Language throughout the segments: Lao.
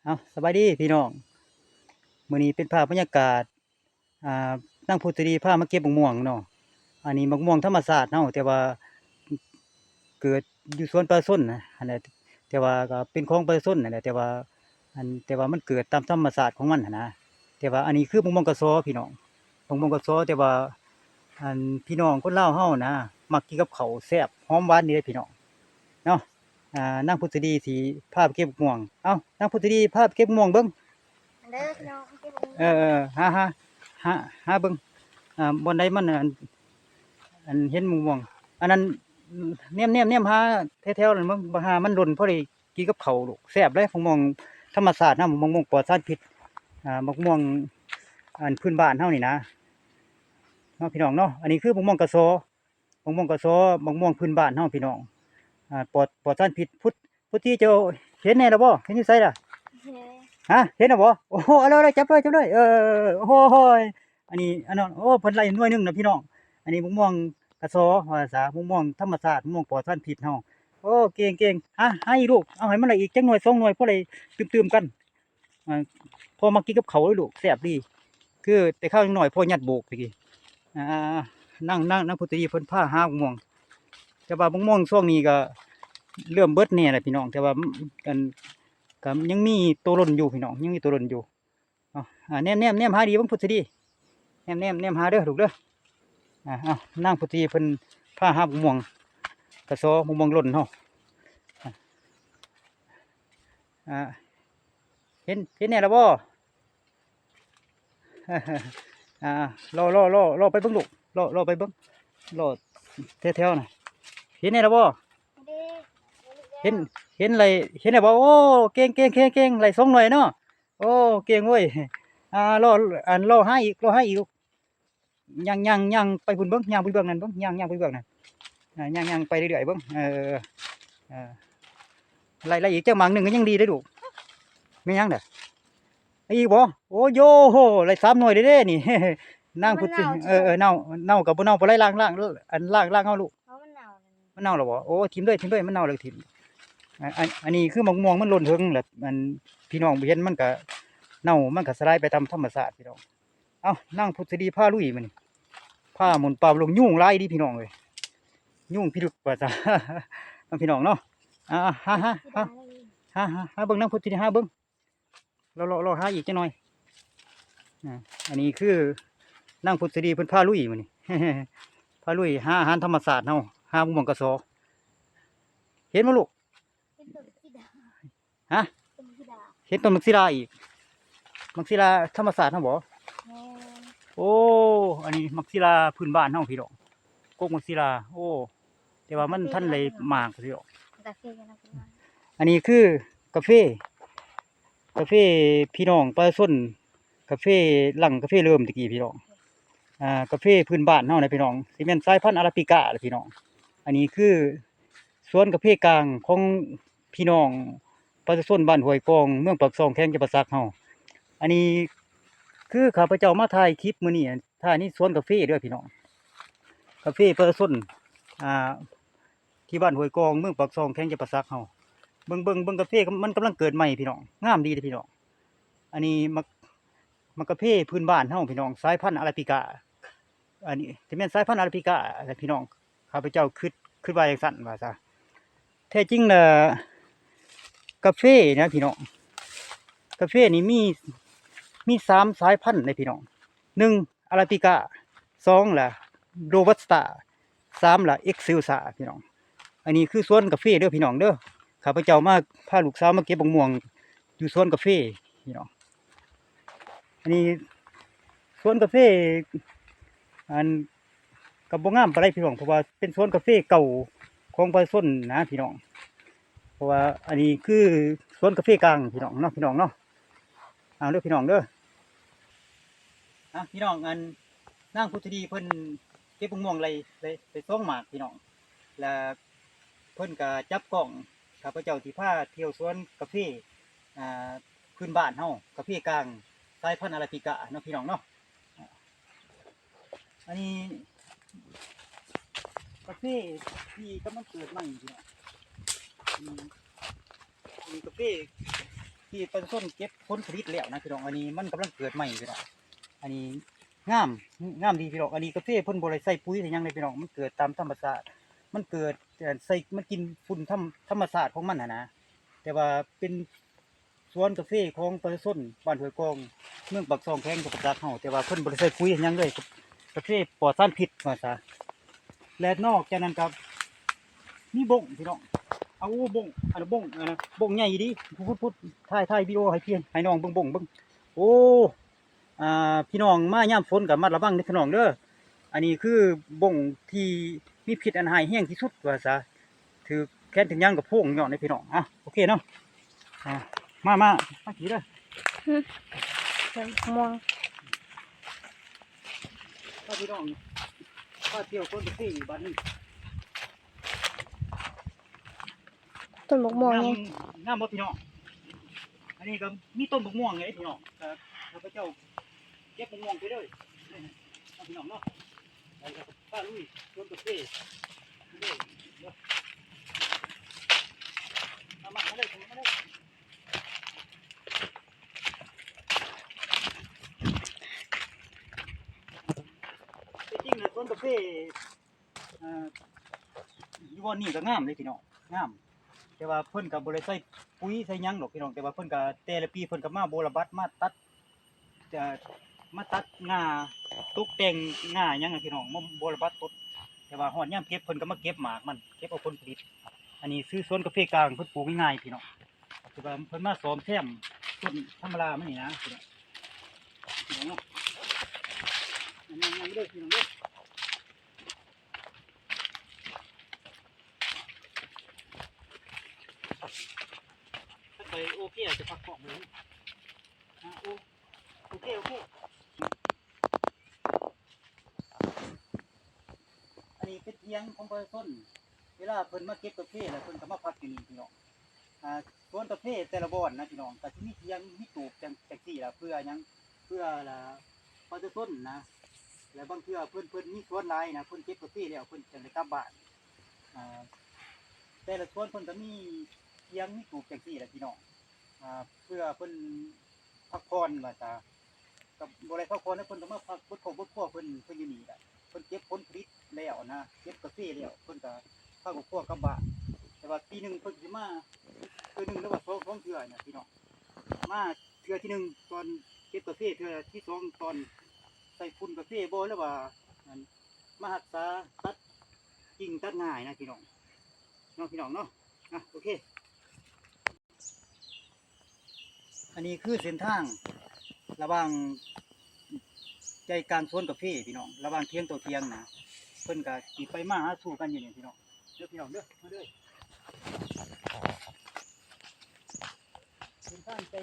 ເອົາ ສະບາຍດີພີ່ນ້ອງ, ມື້ນີ້ເປັນພາບບັນຍາກາດ ອ່າ ນາງພຸດສະດີພາມາເກັບໝາກມ່ວງເນາະ. ອັນນີ້ໝາກມ່ວງທຳມະຊາດເຮົາ ແຕ່ວ່າເກີດຢູ່ສວນປະຊາຊົນຫັ້ນແຫຼະ, ແຕ່ວ່າກໍເປັນຂອງປະຊາຊົນຫັ້ນແຫຼະ ແຕ່ວ່າ ອັນ ແຕ່ວ່າມັນເກີດຕາມທຳມະຊາດຂອງມັນຫັ້ນນະ. ແຕ່ວ່າອັນນີ້ຄືໝາກມ່ວງກະຊໍພີ່ນ້ອງ, ໝາກມ່ວງກະຊໍ ແຕ່ວ່າ ອັນ ພີ່ນ້ອງຄົນລາວເຮົານະ ມັກກິນກັບເຂົ້າ ແຊບ ຫອມ ຫວານ ດີເດ້ພີ່ນ້ອງເນາະ. ອ່າ ນາງພຸດສະດີຊິພາໄປເກັບໝາກມ່ວງ. ເອົ້າ ນາງພຸດສະດີ ພາໄປເກັບໝາກມ່ວງເບິ່ງ. ເດີພີ່ນ້ອງ ເກັບໝາກມ່ວງ. ເອີ ເອີ ຫາ ຫາ ຫາ ຫາເບິ່ງ ອ່າ ບ່ອນໃດມັນ ອັນ ອັນເຫັນໝາກມ່ວງ ອັນນັ້ນ ແນມ ແນມ ແນມຫາແຖວໆນັ້ນເບິ່ງ ບາງຫາມັນຫຼົ່ນພໍໄດ້ກິນກັບເຂົ້າລູກ ແຊບເດ້. ໝາກມ່ວງທຳມະຊາດເຮົາ ໝາກມ່ວງປອດສານພິດ ອ່າ ໝາກມ່ວງ ອັນ ພື້ນບ້ານເຮົານີ້ນະເນາະ ພີ່ນ້ອງເນາະ. ອັນນີ້ຄືໝາກມ່ວງກະຊໍ ໝາກມ່ວງກະຊໍ ໝາກມ່ວງພື້ນບ້ານເຮົາພີ່ນ້ອງ ອ່າ ປອດ ປອດສານພິດ. ພຸດ ພຸດສະດີ ເຈົ້າເຫັນແດ່ລະບໍ່? ເຫັນຢູ່ໃສລະ? ເຫັນ. ຮະ ເຫັນລະບໍ່? ໂອ້ໂຫ ເອົາເລີຍ ເອົາເລີຍ ຈັບເລີຍ ຈັບເລີຍ. ເອີ ໂອ້ໂຫຍ ອັນນີ້ ອັນນັ້ນ ໂອ້ ເພິ່ນໄລ່ໜ່ວຍໜຶ່ງນະພີ່ນ້ອງ. ອັນນີ້ໝາກມ່ວງກະຊໍ ວ່າຊະ ໝາກມ່ວງທຳມະຊາດ ໝາກມ່ວງປອດສານພິດເຮົາ. ໂອ້ ເກັ່ງໆ ຫາ ຫາອີກລູກ ເອົາໃຫ້ມັນໄດ້ອີກຈັກໜ່ວຍສອງໜ່ວຍ ພໍໄດ້ຕື່ມໆກັນ. ອ່າ ພໍ່ມັກກິນກັບເຂົ້າເດ້ລູກ ແຊບດີ. ຄືແຕ່ຄາວຍັງນ້ອຍ ພໍ່ຍັດໂບກຕະກີ້. ອ່າ ນາງ ນາງ ນາງພຸດສະດີເພິ່ນພາຫາໝາກມ່ວງ ແຕ່ວ່າໝາກມ່ວງຊ່ວງນີ້ກໍເລີ່ມເບິດແດ່ລະພີ່ນ້ອງ ແຕ່ວ່າ ອັນ ກໍຍັງມີໂຕຫຼົ່ນຢູ່ພີ່ນ້ອງ ຍັງມີໂຕຫຼົ່ນຢູ່. ເອົາ ອ່າ ແນມ ແນມ ແນມຫາດີເບິ່ງ ພຸດສະດີ ແນມ ແນມ ແນມຫາເດີລູກເດີ. ອ່າ ເອົາ ນາງພຸດສະດີເພິ່ນພາຫາໝາກມ່ວງກະຊໍ ໝາກມ່ວງຫຼົ່ນເຮົາ. ອ່າ ເຫັນ ເຫັນແດ່ລະບໍ່? ອ່າ ເລາະ ເລາະ ເລາະ ເລາະໄປເບິ່ງລູກ ເລາະ ເລາະໄປເບິ່ງ ເລາະແຖວໆນະ. ເຫັນແດ່ລະບໍ່? ເຫັນ ເຫັນໄດ້ ເຫັນແລ້ວບໍ່? ໂອ້ ເກັ່ງ ເກັ່ງ ເກັ່ງ ເກັ່ງ ໄດ້ສອງໜ່ວຍເນາະ. ໂອ້ ເກັ່ງເວີ້ຍ. ອ່າ ເລາະ ອັນ ເລາະຫາອີກ ເລາະຫາອີກລູກ. ຍ່າງ ຍ່າງ ຍ່າງໄປພຸ້ນເບິ່ງ ຍ່າງໄປເບື້ອງນັ້ນເບິ່ງ ຍ່າງ ຍ່າງໄປເບື້ອງນັ້ນ. ອ່າ ຍ່າງ ຍ່າງໄປເລື້ອຍໆເບິ່ງ. ເອີ ເອີ ເອີ ໄລ່ ໄລ່ອີກຈັກໝາກໜຶ່ງກໍຍັງດີເດ້ລູກ. ແມ່ນຫຍັງເດ? ອີກບໍ່? ໂອ້ໂຫ ໄດ້ສາມໜ່ວຍເດ້ນີ້. ນາງພຸດ ເອີ ເອີ ເນົ່າ ເນົ່າກໍບໍ່ເນົ່າ ບໍ່ໄດ້ລ້າງ ລ້າງ ອັນ ລ້າງ ລ້າງເອົາລູກ. ເອົາ ມັນເນົ່າ ມັນເນົ່າແລ້ວບໍ່? ໂອ້ ຖິ້ມເລີຍ ຖິ້ມເລີຍ ມັນເນົ່າແລ້ວກໍຖິ້ມ. ອັນ ອັນ ອັນນີ້ຄືໝາກມ່ວງມັນຫຼົ່ນເຖິງແລ້ວ ອັນ ພີ່ນ້ອງບໍ່ເຫັນ ມັນກໍເນົ່າ ມັນກໍສະຫຼາຍໄປຕາມທຳມະຊາດພີ່ນ້ອງ. ເອົ້າ ນາງພຸດສະດີພາລຸຍມື້ນີ້ ພາໝູນປ່າລົງ ຍຸງຫຼາຍດີພີ່ນ້ອງເອີຍ ຍຸງພິລຶກວ່າຊະ ເນາະ ພີ່ນ້ອງເນາະ. ອ່າ ຫາ ຫາ ຫາ ຫາ ຫາ ຫາເບິ່ງ ນາງພຸດສະດີ ຫາເບິ່ງ ເລາະ ເລາະ ເລາະຫາອີກຈັກໜ່ອຍ. ອ່າ ອັນນີ້ຄືນາງພຸດສະດີເພິ່ນພາລຸຍມື້ນີ້ ພາລຸຍຫາອາຫານທຳມະຊາດເຮົາ ຫາໝາກມ່ວງກະຊໍ. ເຫັນບໍ່ລູກ? ເຫັນຕົ້ນໝາກສີດາ. ຮະ? ຕົ້ນໝາກສີດາ. ເຫັນຕົ້ນໝາກສີດາອີກ? ໝາກສີດາທຳມະຊາດເຮົາບໍ? ແມ່ນ. ໂອ້ ອັນນີ້ໝາກສີດາພື້ນບ້ານເຮົາພີ່ນ້ອງ ກົກໝາກສີດາ. ໂອ້ ແຕ່ວ່າມັນທັນໄດ້ໝາກຊິອອກ. ກາເຟນະ. ອັນນີ້ຄືກາເຟ ກາເຟພີ່ນ້ອງປະຊາຊົນ ກາເຟຫຼັງກາເຟເລີ່ມຕະກີ້ພີ່ນ້ອງ. ອ່າ ກາເຟພື້ນບ້ານເຮົານະພີ່ນ້ອງ ຊິແມ່ນສາຍພັນອາຣາບິກາລະພີ່ນ້ອງ. ອັນນີ້ຄືສວນກາເຟກາງຂອງພີ່ນ້ອງປະຊາຊົນບ້ານຫ້ວຍກອງ ເມືອງປາກຊ່ອງ ແຂວງຈຳປາສັກເຮົາ. ອັນນີ້ຄືຂ້າພະເຈົ້າມາຖ່າຍຄລິບມື້ນີ້ ຖ່າຍໃນສວນກາເຟເດີພີ່ນ້ອງ ກາເຟປະຊາຊົນ ອ່າ ທີ່ບ້ານຫ້ວຍກອງ ເມືອງປາກຊ່ອງ ແຂວງຈຳປາສັກເຮົາ. ເບິ່ງ ເບິ່ງ ເບິ່ງກາເຟ ມັນກຳລັງເກີດໃໝ່ພີ່ນ້ອງ ງາມດີເດ້ພີ່ນ້ອງ. ອັນນີ້ໝາກ ໝາກກາເຟພື້ນບ້ານເຮົາພີ່ນ້ອງ ສາຍພັນອາຣາບິກາ. ອັນນີ້ຊິແມ່ນສາຍພັນອາຣາບິກາແຫຼະພີ່ນ້ອງ ຂ້າພະເຈົ້າຄິດ ຄິດວ່າຈັ່ງຊັ້ນວ່າຊະ. ແທ້ຈິງລະກາເຟນະພີ່ນ້ອງ ກາເຟນີ້ມີ ມີສາມສາຍພັນເດ້ພີ່ນ້ອງ. ໜຶ່ງ ອາຣາບິກາ, ສອງລະໂຣບັສຕາ, ສາມລະເອັກເຊວຊາພີ່ນ້ອງ. ອັນນີ້ຄືສວນກາເຟເດີພີ່ນ້ອງເດີ. ຂ້າພະເຈົ້າມາ ພາລູກສາວມາເກັບບັກມ່ວງຢູ່ສວນກາເຟພີ່ນ້ອງ. ອັນນີ້ສວນກາເຟ ອັນ ກໍບໍ່ງາມປານໃດພີ່ນ້ອງ ເພາະວ່າເປັນສວນກາເຟເກົ່າຂອງປະຊາຊົນນະພີ່ນ້ອງ. ເພາະວ່າອັນນີ້ຄືສວນກາເຟກາງພີ່ນ້ອງເນາະ ພີ່ນ້ອງເນາະ. ເອົາເດີພີ່ນ້ອງເດີ. ອ່ະ ພີ່ນ້ອງ ອັນ ນາງພຸດສະດີເພິ່ນເກັບບັກມ່ວງໄດ້ ໄດ້ ໄດ້ສອງໝາກພີ່ນ້ອງ ແລະ ເພິ່ນກະຈັບກ້ອງ ຂ້າພະເຈົ້າຊິພາທ່ຽວສວນກາເຟ ອ່າ ພື້ນບ້ານເຮົາ ກາເຟກາງ ສາຍພັນອາຣາບິກາເນາະ ພີ່ນ້ອງເນາະ. ອັນນີ້ກາເຟທີ່ກຳລັງເກີດໃໝ່ຢູ່ເນາະ ອືມ ອັນນີ້ກາເຟ ທີ່ປະຊາຊົນເກັບຜົນຜະລິດແລ້ວນະພີ່ນ້ອງ. ອັນນີ້ມັນກຳລັງເກີດໃໝ່ພີ່ນ້ອງ. ອັນນີ້ງາມ ງາມດີພີ່ນ້ອງ. ອັນນີ້ກາເຟເພິ່ນບໍ່ໄດ້ໃສ່ປຸ໋ຍໃສ່ຫຍັງເລີຍພີ່ນ້ອງ, ມັນເກີດຕາມທຳມະຊາດ, ມັນເກີດ ເອີ ໃສ່ ມັນກິນຝຸ່ນທຳ ທຳມະຊາດຂອງມັນຫັ້ນນະ. ແຕ່ວ່າເປັນ ສວນກາເຟຂອງປະຊາຊົນບ້ານຫ້ວຍກອງ ເມືອງປາກຊ່ອງ ແຂວງຈຳປາສັກເຮົາ, ແຕ່ວ່າເພິ່ນບໍ່ໄດ້ໃສ່ປຸ໋ຍຫຍັງເລີຍ, ກາເຟປອດສານພິດວ່າຊະ. ແລະນອກຈາກນັ້ນກໍມີບົ້ງພີ່ນ້ອງ, ເອົາບົ້ງ ອັນບົ້ງ ອັນບົ້ງໃຫຍ່ດີ, ພຸດໆ ຖ່າຍ ຖ່າຍວິດີໂອໃຫ້ພີ່ ໃຫ້ນ້ອງເບິ່ງບົ້ງເບິ່ງ. ໂອ້ ອ່າ ພີ່ນ້ອງມາຍາມຝົນກໍລະມັດລະວັງເດີພີ່ນ້ອງເດີ. ອັນນີ້ຄືບົ້ງທີ່ມີພິດອັນຮ້າຍແຮງທີ່ສຸດວ່າຊະ, ຖືກແຂນຖືກຫຍັງກໍໂພງຍ້ອນເດ້ພີ່ນ້ອງ. ອ່ະ ໂອເຄເນາະ. ອ່າ ມາ ມາ ມາຂີ່ເດີ. ຫຶ ເບິ່ງມ່ວງ. ພາພີ່ນ້ອງ ພາທ່ຽວສວນກາເຟອີກບາດໜຶ່ງ. ຕົ້ນບັກມ່ວງ ງາມ ນີ້ ງາມບໍ່ພີ່ນ້ອງ? ອັນນີ້ກໍມີຕົ້ນບັກມ່ວງເດ້ພີ່ນ້ອງ, ກໍຂ້າພະເຈົ້າເກັບບັກມ່ວງໄປເລີຍເນາະພີ່ນ້ອງເນາະ. ໄປກໍພາລຸຍສວນກາເຟເດີ. ມາ ມາເລີຍ ມາເລີຍ. ທີ່ຈິງແລ້ວສວນກາເຟ ເອີ ຢູ່ບ່ອນນີ້ກໍງາມເດ້ພີ່ນ້ອງ, ງາມ. ແຕ່ວ່າເພິ່ນກໍບໍ່ໄດ້ໃສ່ປຸ໋ຍໃສ່ຫຍັງດອກພີ່ນ້ອງ, ແຕ່ວ່າເພິ່ນກໍແຕ່ລະປີເພິ່ນກໍມາບົວລະບັດ ມາຕັດ ຈະມາຕັດງ່າ ຕົກແຕ່ງງ່າຫຍັງນະພີ່ນ້ອງ, ມາບົວລະບັດຕົ້ນ. ແຕ່ວ່າຮອດຍາມເກັບ ເພິ່ນກໍມາເກັບໝາກມັນ, ເກັບເອົາຜົນຜະລິດ. ອັນນີ້ຄືສວນກາເຟກາງ ເພິ່ນປູກງ່າຍໆພີ່ນ້ອງ, ຄືວ່າເພິ່ນມາສ້ອມແຊມຕົ້ນທຳມະດາມັນນີ້ນະພີ່ນ້ອງ. ພີ່ນ້ອງເນາະ ຍ່າງໆເດີພີ່ນ້ອງເດີ. ໄປ ໂອເຄ ຈະພັກກ້ອງເລີຍ. ອ່າ ໂອ ໂອເຄ ໂອເຄ. ອັນນີ້ເປັນຖຽງຂອງປະຊາຊົນ, ເວລາເພິ່ນມາເກັບກາເຟແລ້ວ ເພິ່ນກໍມາພັກຢູ່ນີ້ພີ່ນ້ອງ. ອ່າ ສວນກາເຟແຕ່ລະບ່ອນນະພີ່ນ້ອງ ກໍຊິມີຖຽງ ມີຕູບຈັ່ງ ຈັ່ງຊີ້ລະ. ເພື່ອຫຍັງ? ເພື່ອລະປະຊາຊົນນະ, ແລະບາງເທື່ອເພິ່ນ ເພິ່ນມີສວນຫຼາຍນະ, ເພິ່ນເກັບກາເຟແລ້ວ ເພິ່ນຈັ່ງໄດ້ກັບບ້ານ. ອ່າ ແຕ່ລະສວນເພິ່ນກໍມີຖຽງ ມີຕູບຈັ່ງຊີ້ລະພີ່ນ້ອງ, ອ່າ ເພື່ອເພິ່ນພັກຜ່ອນວ່າຊະ. ກໍບໍ່ໄດ້ພັກຜ່ອນນະ, ເພິ່ນກໍມາພັກບົດຄອບບົດຄົວເພິ່ນ ເພິ່ນຢູ່ນີ້ລະ. ເພິ່ນເກັບຜົນຜະລິດແລ້ວນະ, ເກັບກາເຟແລ້ວ ເພິ່ນກໍພາຄອບຄົວກັບບ້ານ. ແຕ່ວ່າປີໜຶ່ງເພິ່ນຊິມາເທື່ອໜຶ່ງ ຫຼືວ່າສອງ ສອງເທື່ອນະພີ່ນ້ອງ. ມາເທື່ອທີໜຶ່ງຕອນເກັບກາເຟ, ເທື່ອທີສອງຕອນໃສ່ຝຸ່ນກາເຟບໍ ຫຼືວ່າ ອັນ ມາຮັກສາ ຕັດກິ່ງຕັດງ່ານະພີ່ນ້ອງເນາະ, ພີ່ນ້ອງເນາະ. ອ່ະ ໂອເຄ. ອັນນີ້ຄືເສັ້ນທາງລະຫວ່າງໃຈກາງສວນກາເຟພີ່ນ້ອງ, ລະຫວ່າງຖຽງຕໍ່ຖຽງນະ. ເພິ່ນກະຊິໄປມາຫາສູ່ກັນຢູ່ນີ້ພີ່ນ້ອງເດີ, ພີ່ນ້ອງເດີ ມາເດີ. ເສັ້ນທາງໃຈ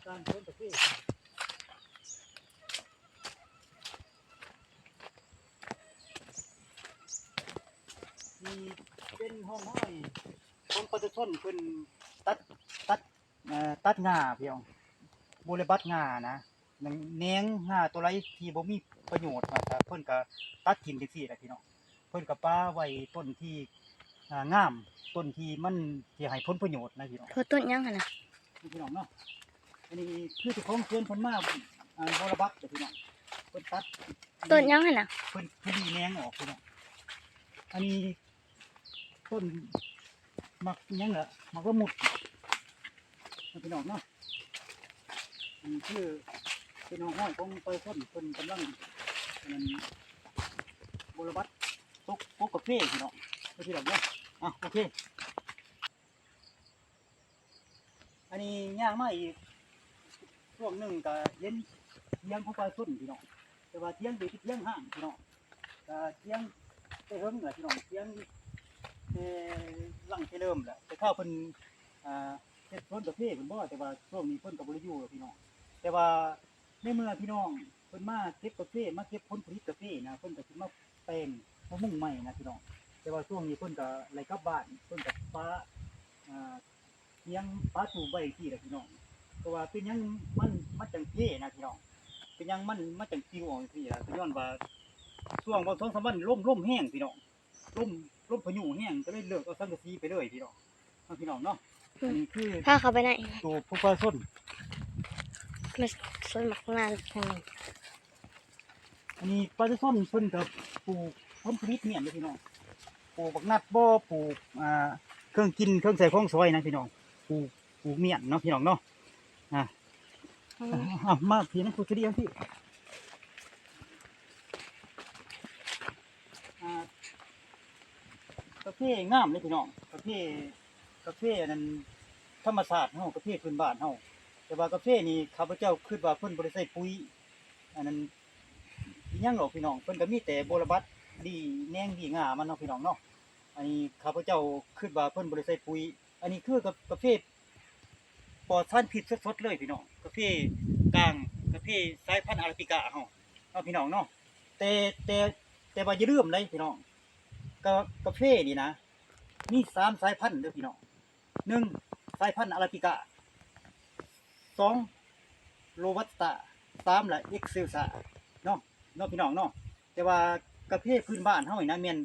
ກາງສວນກາເຟ ນີ້ເປັນຮ່ອງຮອຍຂອງປະຊາຊົນເພິ່ນຕັດ ຕັດ ເອີ ຕັດງ່າພີ່ນ້ອງ, ບໍ່ໄດ້ບັດງ່ານະ, ແໜງງ່າຕົວໃດທີ່ບໍ່ມີປະໂຫຍດວ່າຊະ ເພິ່ນກະຕັດຖິ້ມຈັ່ງຊີ້ແຫຼະພີ່ນ້ອງ. ເພິ່ນກະປະໄວ້ຕົ້ນທີ່ ອ່າ ງາມ, ຕົ້ນທີ່ມັນ ທີ່ໃຫ້ຜົນປະໂຫຍດນະພີ່ນ້ອງ. ເພິ່ນຕົ້ນຫຍັງຫັ້ນນະ? ພີ່ນ້ອງເນາະ, ອັນນີ້ຄືເຈົ້າຂອງສວນເພິ່ນມາ ອ່າ ບົວລະບັດເດີພີ່ນ້ອງ, ເພິ່ນຕັດ ຕົ້ນຫຍັງຫັ້ນນະ? ເພິ່ນ ເພິ່ນດີແໜງອອກພີ່ນ້ອງ. ອັນນີ້ ຕົ້ນໝາກຫຍັງລະ ໝາກລະມຸດ ພີ່ນ້ອງເນາະ. ອັນນີ້ຄືເປັນຮ່ອງຮອຍຂອງປະຊາຊົນ ເພິ່ນກຳລັງ ອັນນັ້ນ ບົວລະບັດ ຕົກ ຕົກກາເຟພີ່ນ້ອງ ເພິ່ນ ພີ່ນ້ອງເນາະ. ອ່ະ ໂອເຄ. ອັນນີ້ຍ່າງມາອີກຊ່ວງໜຶ່ງກໍເຫັນຖຽງຂອງປະຊາຊົນພີ່ນ້ອງ, ແຕ່ວ່າຖຽງເປັນຖຽງຮ້າງພີ່ນ້ອງ, ກໍຖຽງແຕ່ເຫິງແຫຼະພີ່ນ້ອງ, ຖຽງແຕ່ຫຼັງແຕ່ເລີ່ມແຫຼະ, ແຕ່ຄາວເພິ່ນ ອ່າ ເຮັດສວນກາເຟເພິ່ນບໍ, ແຕ່ວ່າຊ່ວງນີ້ເພິ່ນກໍບໍ່ໄດ້ຢູ່ແລ້ວພີ່ນ້ອງ. ແຕ່ວ່າໃນເມື່ອພີ່ນ້ອງເພິ່ນມາເກັບກາເຟ ມາເກັບຜົນຜະລິດກາເຟນະ, ເພິ່ນກໍຊິມາແປງ ມາມຸງໃໝ່ນະພີ່ນ້ອງ. ແຕ່ວ່າຊ່ວງນີ້ເພິ່ນກໍໄລ່ກັບບ້ານ, ເພິ່ນກໍປະ ອ່າ ຖຽງປະຕູບໄວ້ຈັ່ງຊີ້ແຫຼະພີ່ນ້ອງ. ເພາະວ່າເປັນຫຍັງມັນ ມັນຈັ່ງເພນະພີ່ນ້ອງ, ເປັນຫຍັງມັນ ມັນຈັ່ງປິວອອກຈັ່ງຊີ້ລະ, ກໍຍ້ອນວ່າຊ່ວງວ່າສອງສາມວັນລົມ ລົມແຮງພີ່ນ້ອງ, ລົມ ລົມພາຍຸແຮງ ກໍເລີຍເລີກເອົາສັງກະສີໄປເລີຍພີ່ນ້ອງ ເນາະ ພີ່ນ້ອງເນາະ. ອັນນີ້ຄື ພາເຂົ້າໄປໃນ ໂຕຜູ້ປະຊາຊົນ ມາສວນໝາກນາວທາງນີ້. ອັນນີ້ປະຊາຊົນເພິ່ນກໍປູກຜົນຜະລິດມ້ຽນເດ້ພີ່ນ້ອງ ປູກບັກນັດບໍ ປູກ ອ່າ ເຄື່ອງກິນເຄື່ອງໃຊ້ຂອງສອຍນະພີ່ນ້ອງ ປູກ ປູກມ້ຽນເນາະພີ່ນ້ອງເນາະ. ອ່າ ເອົາ ເອົາ ມາພີ່ນຳຜູ້ສະດຽງພີ່. ອ່າ ກາເຟງາມເດ້ພີ່ນ້ອງ ກາເຟ ກາເຟອັນນັ້ນ ທຳມະຊາດເຮົາ ກາເຟພື້ນບ້ານເຮົາ. ແຕ່ວ່າກາເຟນີ້ ຂ້າພະເຈົ້າຄິດວ່າເພິ່ນບໍ່ໄດ້ໃສ່ປຸ໋ຍ ອັນນັ້ນ ອີຫຍັງດອກພີ່ນ້ອງ ເພິ່ນກໍມີແຕ່ບົວລະບັດດີ ແໜງດີງາມັນເນາະພີ່ນ້ອງເນາະ. ອັນນີ້ຂ້າພະເຈົ້າຄິດວ່າເພິ່ນບໍ່ໄດ້ໃສ່ປຸ໋ຍ. ອັນນີ້ຄືກາ ກາເຟປອດສານພິດສົດໆເລີຍພີ່ນ້ອງ ກາເຟກາງ ກາເຟສາຍພັນອາຣາບິກາເຮົາເນາະພີ່ນ້ອງເນາະ. ແຕ່ ແຕ່ ແຕ່ວ່າຢ່າລືມເດ້ພີ່ນ້ອງ ກາ ກາເຟນີ້ນະ ມີສາມສາຍພັນເດີພີ່ນ້ອງ. ໜຶ່ງ ສາຍພັນອາຣາບິກາ, ສອງ ໂຣບັດຕາ, ສາມ ລະ ເອັກເຊລຊາເນາະ ເນາະພີ່ນ້ອງເນາະ. ແຕ່ວ່າກາເຟພື້ນບ້ານເຮົານີ້ນະ ແມ່ນ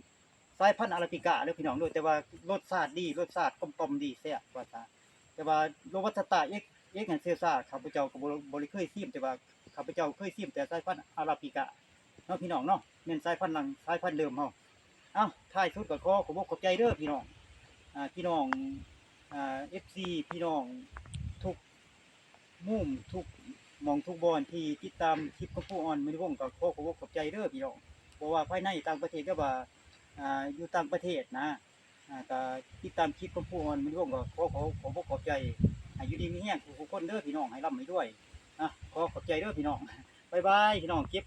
ສາຍພັນອາຣາບິກາເດີພີ່ນ້ອງເດີ ແຕ່ວ່າລົດຊາດດີ ລົດຊາດກົມກ່ອມດີ ແຊບວ່າຊະ. ແຕ່ວ່າໂຣບັດຕາ ເອັກ ເອັກ ເຊລຊາ ຂ້າພະເຈົ້າກໍບໍ່ ບໍ່ໄດ້ເຄີຍຊີມ ແຕ່ວ່າຂ້າພະເຈົ້າເຄີຍຊີມແຕ່ສາຍພັນອາຣາບິກາເນາະພີ່ນ້ອງເນາະ ແມ່ນສາຍພັນຫຼັງ ສາຍພັນເດີມເຮົາ. ເອົ້າ ທ້າຍສຸດກໍຂໍຂອບອົກຂອບໃຈເດີພີ່ນ້ອງ ອ່າ ພີ່ນ້ອງ ອ່າ ເອັຟຊີ ພີ່ນ້ອງທຸກມຸມ ທຸກໝ່ອງທຸກບ່ອນທີ່ຕິດຕາມຄລິບຂອງຜູ້ອ່ອນມະນີວົງ ກໍຂໍຂອບອົກຂອບໃຈເດີພີ່ນ້ອງ ບໍ່ວ່າພາຍໃນຕ່າງປະເທດ ຫຼືວ່າ ອ່າ ຢູ່ຕ່າງປະເທດນະ ອ່າ ກໍຕິດຕາມຄລິບຂອງຜູ້ອ່ອນມະນີວົງ ກໍຂໍ ຂໍ ຂໍຂອບອົກຂອບໃຈ ໃຫ້ຢູ່ດີມີແຮງທຸກໆຄົນເດີພີ່ນ້ອງ ໃຫ້ລ່ຳໃຫ້ລວຍ. ອ່ະ ຂໍຂອບໃຈເດີພີ່ນ້ອງ ບາຍບາຍພີ່ນ້ອງ ເກັບ